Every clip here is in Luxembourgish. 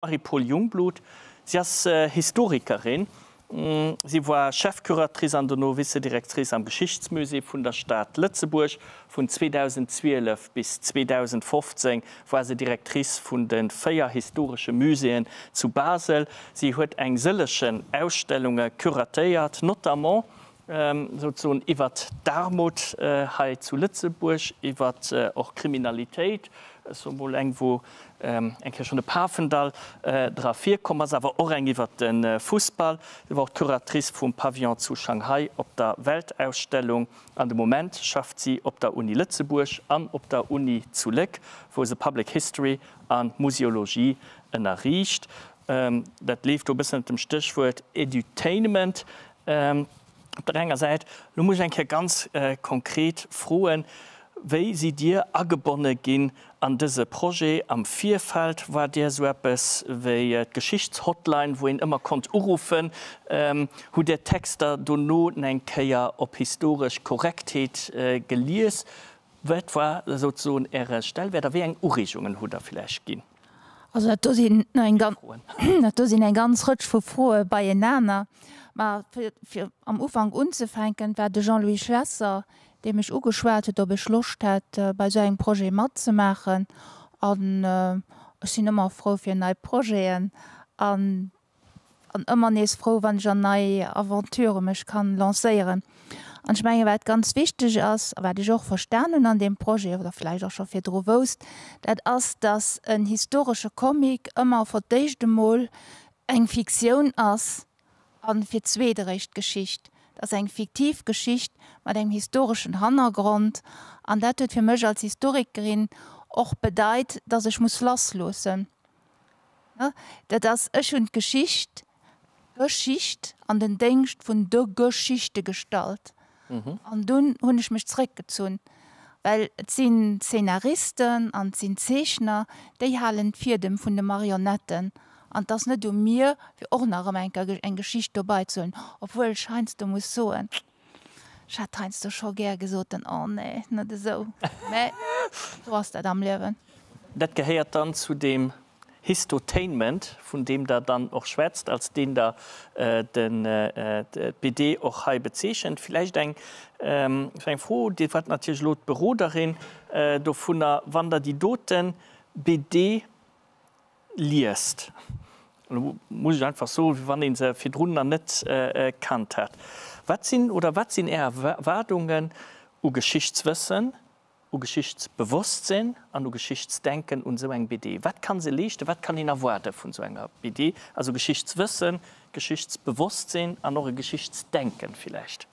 Marie-Paule Jungblut, si ass Historikerin. Si war Chefcuratrice an dono Vice-Directrice am Geschichtsmusée vun der Stad Lëtzebuerg. Vun 2012 bis 2015 war se Directrice vun de 4 historesche Muséeën zu Basel. Si huet eng sëllegen Ausstellunge curatéiert, notamment souzesoen iwwert d'Aarmut hei zu Lëtzebuerg, iwwert och Kriminalitéit, ech soe mol eng, wou eng Kéier schonn de Pafendall dra virkomm ass, awer och eng iwwert de Fussball. Si war och d'Curatrice vum Pavillon zu Shanghai op der Weltausstellung an de Moment schafft si op der Uni Lëtzebuerg an op der Uni zu Léck, wou se Public History a Museologie ënnerriicht. Dat leeft do e bëssen ënner dem Stéchwuert Edutainment. Op der enger Säit, elo muss ech eng Kéier ganz konkret froen, Wéi sidd Dir agebonne ginn an dëse Projet? Am Virfeld war Dir esou eppes wéi d'Geschichtshotline, wou een ëmmer konnt uruffen. Hutt Dir d'Texter dono eng Kéier op historesch Korrektheet gelies? Wat war souzesoen Äre Stellwäert a wéi eng Ureegungen hutt Der villäicht ginn? Also dat do sinn eng ganz, dat do sinn eng ganz Rëtsch vu Froe beienaner. Mä fir, fir am Ufank unzefänken, war de Jean-Louis Schlesser, dee mech ugeschwat huet, ob ech Loscht hätt, bei esou engem Projet matzemaachen. An ech sinn ëmmer frou fir nei Projeten. An An ëmmer nees frou, wann ech an nei Aventurë mech kann lancéieren. An ech mengen, wat ganz wichteg ass, a wat ech och verstan hunn an deem Projet, oder vläicht och scho virdru wousst, dat ass, dass en historesche Comic ëmmer for d'éischt emol eng Fiktioun ass a fir d'zweet eréischt d'Geschicht. Et ass eng fiktiv Geschicht mat engem historeschen Hannergrond. An dat huet fir mech als Historikerin och bedeit, dass ech muss lassloossen. Dat ass, ech hunn d'Geschicht, Geschicht an den Déngscht vun de Geschichte gestallt. An dunn hunn ech mech zréckgezunn, well et sinn d'Szenaristen an et sinn d'Zeechner, déi halen d'Fiedem vun de Marionetten. An et ass net u mir, fir och nach erëm eng Kéier eng Geschicht dobei ze huelen, obwuel ech heiansdo muss soen, ech hätt heiansdo scho gär gesot, oh nee, net esou. Mä esou ass dat am Liewen. Dat gehéiert dann zu deem Histotainment, vun deem Der dann och schwätzt, als deen Der d'BD och hei bezeechent. Villäicht eng eng Fro, Dir waart natierlech elo d'Beroderin dovunner, wann Der déi dote BD liest, elo muss ech einfach soen, wéi wann ee se virdrun nach net kannt hätt, wat sinn oder wat sinn Är Erwaardungen u Geschichtswëssen, U Geschichtsbewosstsinn an u Geschichtsdenken un esou eng BD. Wat kann se leeschten? Wat kann een erwaarde vun esou enger BD? Also Geschichtswëssen, Geschichtsbewosstsinn an och e Geschichtsdenken villäicht.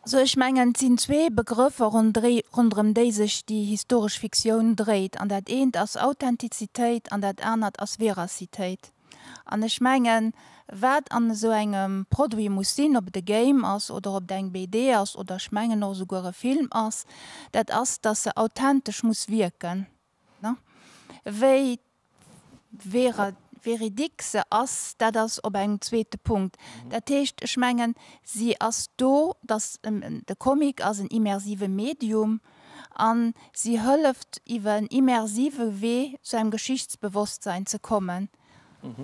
Also ech mengen, et sinn zwee Begrëffer, ronderëm déi sech déi historesch Fiktioun dréit. An dat eent ass Authentizitéit an dat anert ass Veracitéit. An ech mengen, wat an esou engem Produit muss sinn, ob et e Game ass oder ob et eng BD ass oder ech mengen och esouguer e Film ass, dat ass, dass se authentesch muss wierken. Wéi véridique se ass, dat ass op engem zweete Punkt. Dat heescht, ech mengen, si ass do, dass de Comic ass en immersive Medium, A si hëlleft iwwer en immersive Wee zu engem Geschichtsbewosstsein ze kommen.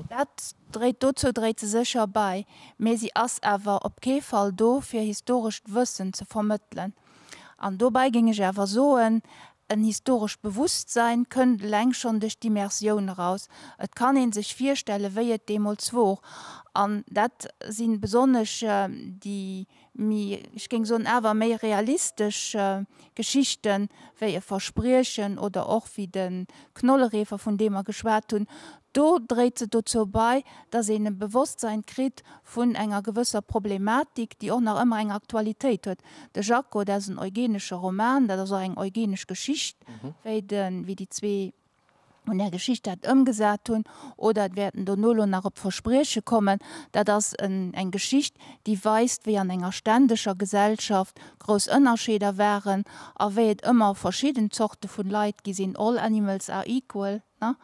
Dat dréit, dozou dréit se sécher bei, mee si ass awer op kee Fall do fir historescht Wëssen ze vermëttelen. An dobäi géing ech awer soen, en historescht Bewusstsein kënnt eleng schonn duerch d'Immersioun eraus. Et kann ee sech virstellen, wéi et deemools wor. An dat si besonnesch déi méi, ech géing soen, awer méi realistesch Geschichten, wéi e Verspriechen oder och wéi de Knollereefer, vun deem mer geschwat hunn, do dréit se dozou bei, dass een e Bewosstsein kritt vun enger gewësser Problematik, déi och nach ëmmer eng Aktualitéit huet. De Jaco, dat ass en eugenesche Roman, dat ass och eng eugenesch Geschicht, wéi de, wéi déi zwee un där Geschicht dat ëmgesat hunn, oder et wäerten dono elo nach op Versprieche kommen, dat ass eng Geschicht, déi weist, wéi an enger ständeger Gesellschaft grouss Ënnerscheeder waren a wéi et ëmmer verschidden Zorte vun Leit gi sinn, all animals are equal, ne?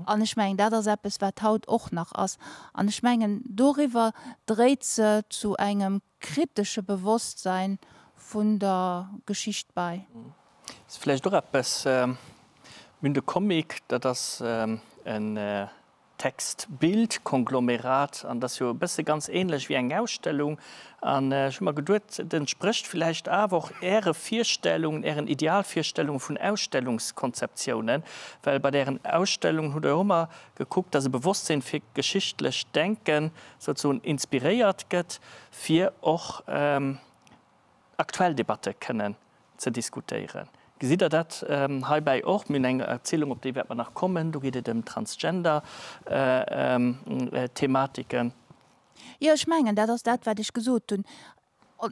An ech mengen, dat ass eppes, wat haut och nach ass. An ech mengen, doriwwer dréit se zu engem kritesche Bewosstsein vun der Geschicht bei. Ass vläicht och eppes, mir hunn de Comic, dat ass en Text-Bild-Konglomerat an dat ass jo e bësse ganz ähnlech wéi eng Ausstellung. An ech hu mer geduet, et entsprécht villäicht awer och Äre Virstellungen, Ären Idealvirstellungen vun Ausstellungskonzeptiounen, well bei Ären Ausstellungen hutt Der jo ëmmer gekuckt, dass e Bewosstsinn fir geschichtlecht Denken souzesoen inspiréiert gëtt, fir och aktuell Debatte kënnen ze diskutéieren. Gesitt Der dat heibäi och? Mir hunn eng Erzielung, op déi wäerte mer nach kommen, do geet et ëm Transgender-Thematiken. Jo, ech mengen, dat ass dat, wat ech gesot hunn.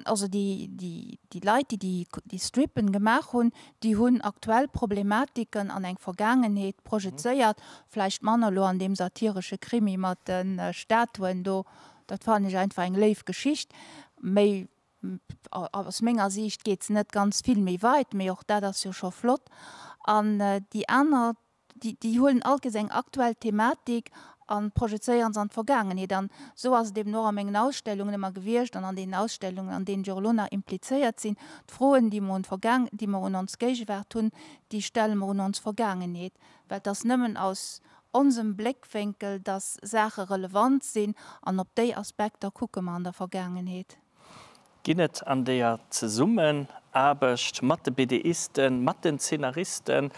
Also déi, déi, déi Leit, déi déi Strippen gemaach hunn, déi hunn aktuell Problematiken an eng Vergaangenheet projezéiert, vläicht manner elo an deem satiresche Krimi mat de Statuen do, dat fannen ech einfach eng léif Geschicht, méi aus menger Siicht geet se net ganz vill méi weit, mee och dat ass jo scho flott. An déi aner déi huelen all Kees eng aktuell Thematik a projezéieren se an d'Vergaangenheet. An esou ass et eben och a mengen Ausstellungen ëmmer gewiescht an an deenen Ausstellungen, an deenen ech och elo nach implizéiert sinn. D'Froen, déi mer un d'Vergaang-, déi mer un ons Géigewaart hunn, déi stelle mer un ons Vergaangenheet, well et ass nëmmen aus onsem Bléckwénkel, dass Saache relevant sinn an op déi Aspekter kucke mer an der Vergaangenheet. Ginn et an deeër Zesummenaarbecht mat de BDisten, mat den Zeenaristen,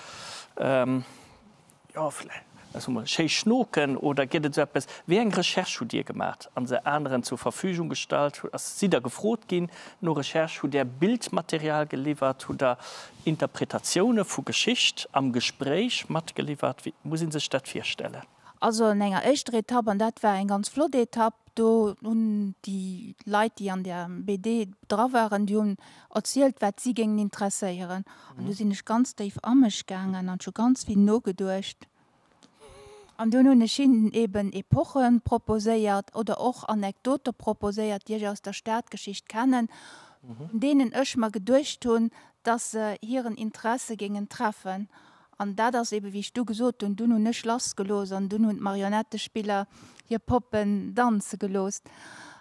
jo vläicht, ech soe mol, schéi Schnoken oder gëtt et esou eppes? Wéi eng Recherche hutt Dir gemaat an se aneren zur Verfügung gestallt? Ass, sidd Der gefrot ginn no Recherche? Hutt Där Bildmaterial geliwwert? Hutt Der Interpretatioune vu Geschicht am Gespréich matgeliwwert? Wéi muss ee sech dat virstellen? Also an enger éischter Etapp, an dat war eng ganz flott Etapp, do hunn déi Leit, déi an där BD dra waren, déi hunn erzielt, wat si géingen interesséieren. An du sinn ech ganz déif a mech gaangen an ech hu ganz vill nogeduecht. An dunn hunn ech hinnen eben Epoche proposéiert oder och Anekdote proposéiert, déi ech aus der Stadgeschicht kennen, vun deenen ech mer geduecht hunn, dass se hiren Interesse géingen treffen. An dat ass eben, wéi ech du gesot hunn, dunn hunn ech lassgelooss an dunn hunn d'Marionettespiller hir Poppen danze gelooss.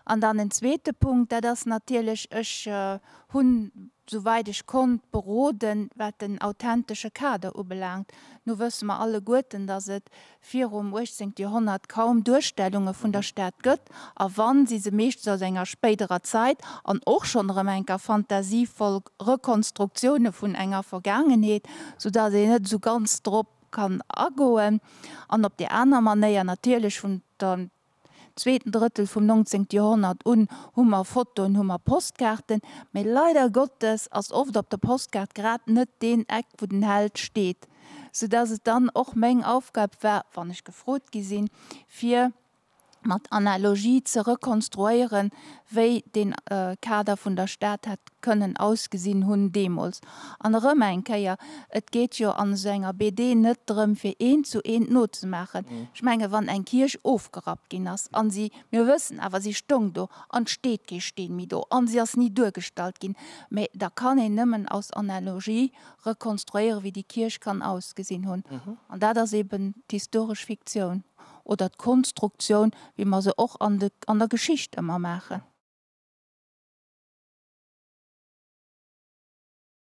An dann en zweete Punkt, dat ass natierlech, ech hunn, souwäit ech konnt, beroden, wat den authentesche Kader ubelaangt. Nu wësse mer alleguerten, datt et virum 18. Joerhonnert kaum Duerstellunge vun der Stad gëtt, a wann, si se meeschtens aus enger spéiderer Zait an och schonn erëm enker fantasievoll Rekonstruktioune vun enger Vergaangenheet, soudatt een net esou ganz drop kann agoen. An op där aner Manéier natierlech vun der zweeten Drëttel vum 19. Joerhonnert un hu mer Fotoen, hu mer Postkaarten, mee leider Gottes ass oft op der Postkaart grad net deen Eck, wou den Held steet, soudass et dann och meng Aufgab war, wann ech gefrot gi sinn, fir mat Analogie ze rekonstruéieren, wéi deen Kader vun der Stad hätt kënnen ausgesinn hunn deemools. An erëm eng Kéier, et geet jo an esou enger BD net drëm, fir eent zu eent nozemaachen. Ech menge wann eng Kierch ofgerappt ginn ass a si, mir wëssen awer, si stong do an et steet kee Steen méi do an si ass ni duergestallt ginn, mä da kann een nëmmen aus Analogie rekonstruéieren, wéi déi Kierch kann ausgesinn hunn. An dat ass eben d'historesch Fiktioun oder d'Konstruktioun, wéi mer se och an der Geschicht ëmmer maachen.